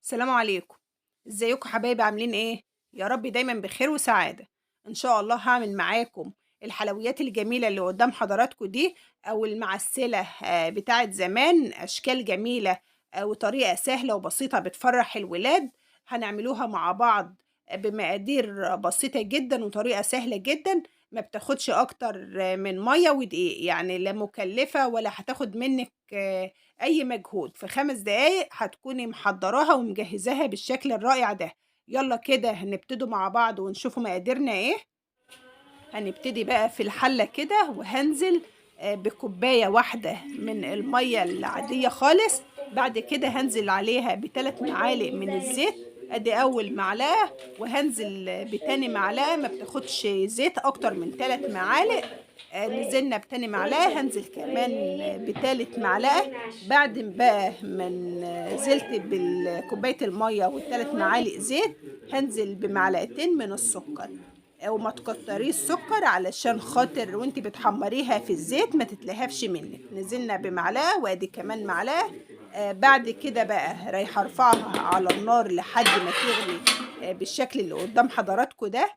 السلام عليكم. ازيكم حبايبي؟ عاملين ايه؟ يا رب دايما بخير وسعادة. ان شاء الله هعمل معاكم الحلويات الجميلة اللي قدام حضراتكم دي، او المعسلة بتاعت زمان، اشكال جميلة وطريقة سهلة وبسيطة بتفرح الولاد. هنعملوها مع بعض بمقادير بسيطة جدا وطريقة سهلة جدا، ما بتاخدش اكتر من مية ودقيق، يعني لا مكلفة ولا هتاخد منك اي مجهود. في 5 دقايق هتكوني محضراها ومجهزاها بالشكل الرائع ده. يلا كده هنبتدوا مع بعض ونشوفوا مقاديرنا ايه. هنبتدي بقى في الحلة كده، وهنزل بكوباية واحدة من المية العادية خالص. بعد كده هنزل عليها ب3 معالق من الزيت، ادي اول معلقة، وهنزل بتاني معلقة، ما بتاخدش زيت اكتر من 3 معالق. نزلنا بتاني معلقة، هنزل كمان بتالت معلقة. بعد بقى ما نزلت بالكوباية المية والتلات معالق زيت، هنزل بمعلقتين من السكر، وما تكتريش السكر علشان خاطر وانت بتحمريها في الزيت ما تتلهفش منك. نزلنا بمعلقة، وادي كمان معلقة. بعد كده بقى رايحة ارفعها على النار لحد ما تغلي بالشكل اللي قدام حضراتكم ده.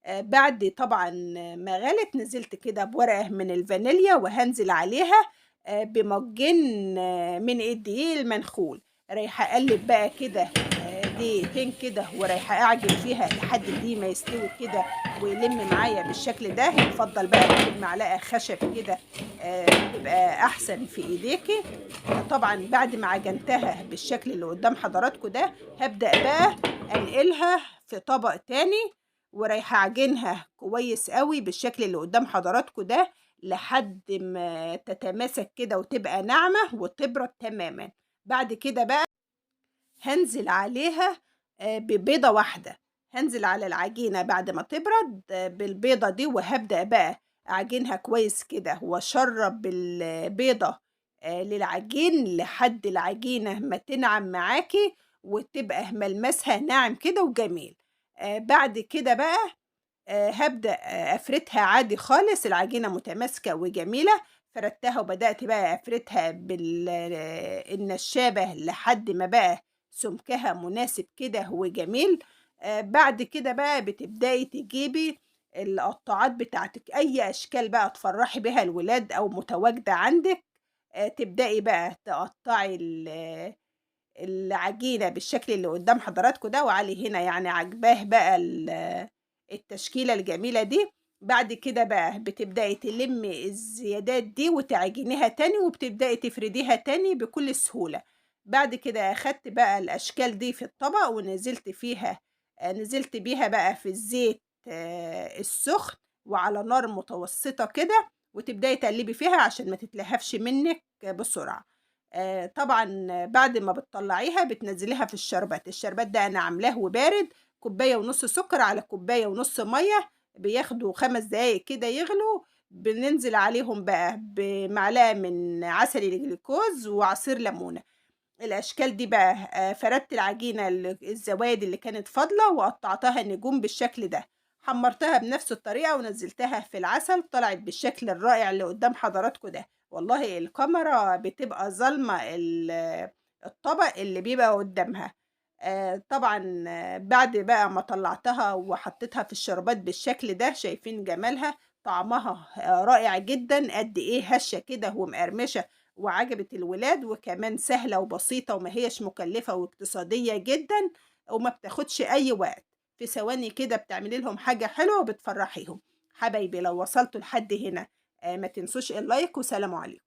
بعد طبعا ما غلت نزلت كده بورقة من الفانيليا، وهنزل عليها بمجين من الدقيق المنخول. رايحة اقلب بقى كده دقيقتين كده، ورايحة اعجن فيها لحد دي ما يستوي كده ويلم معايا بالشكل ده. يفضل بقى تجيب معلقة خشب كده تبقى احسن في ايديكي. طبعا بعد ما عجنتها بالشكل اللي قدام حضراتكم ده، هبدأ بقى انقلها في طبق تاني، ورايحة اعجنها كويس قوي بالشكل اللي قدام حضراتكم ده لحد ما تتماسك كده وتبقى ناعمة وتبرد تماما. بعد كده بقى هنزل عليها ببيضة واحدة، هنزل على العجينة بعد ما تبرد بالبيضة دي، وهبدأ بقى أعجنها كويس كده وأشرب البيضة للعجين لحد العجينة ما تنعم معاكي وتبقى ملمسها ناعم كده وجميل. بعد كده بقى هبدأ أفردها عادي خالص، العجينة متماسكة وجميلة. فردتها وبدأت بقى أفردها بالنشابة لحد ما بقى سمكها مناسب كده وجميل. بعد كده بقى بتبدأي تجيبي القطاعات بتاعتك، أي أشكال بقى تفرحي بها الولاد أو متواجدة عندك. تبدأي بقى تقطعي العجينة بالشكل اللي قدام حضراتكم ده، وعلي هنا يعني عجباه بقى التشكيلة الجميلة دي. بعد كده بقى بتبدأي تلمي الزيادات دي وتعجنيها تاني، وبتبدأي تفرديها تاني بكل سهولة. بعد كده أخدت بقى الأشكال دي في الطبق ونزلت فيها، نزلت بيها بقى في الزيت السخن وعلى نار متوسطة كده، وتبدأي تقلبي فيها عشان ما تتلهفش منك بسرعة. طبعا بعد ما بتطلعيها بتنزليها في الشربات. الشربات ده أنا عاملاه وبارد، 1.5 كوباية سكر على 1.5 كوباية مية، بياخدوا 5 دقايق كده يغلوا. بننزل عليهم بقى بمعلقة من عسل الجلوكوز وعصير ليمونة. الأشكال دي بقى فردت العجينة الزواد اللي كانت فاضلة وقطعتها نجوم بالشكل ده، حمرتها بنفس الطريقة ونزلتها في العسل، طلعت بالشكل الرائع اللي قدام حضراتكم ده. والله الكاميرا بتبقى ظالمة الطبق اللي بيبقى قدامها. طبعا بعد بقى ما طلعتها وحطيتها في الشربات بالشكل ده، شايفين جمالها، طعمها رائع جدا، قد ايه هشة كده ومقرمشة وعجبت الولاد، وكمان سهلة وبسيطة وما هيش مكلفة واقتصادية جدا، وما بتاخدش أي وقت، في ثواني كده بتعملي لهم حاجة حلوة وبتفرحيهم. حبايبي لو وصلتوا لحد هنا ما تنسوش اللايك، وسلام عليكم.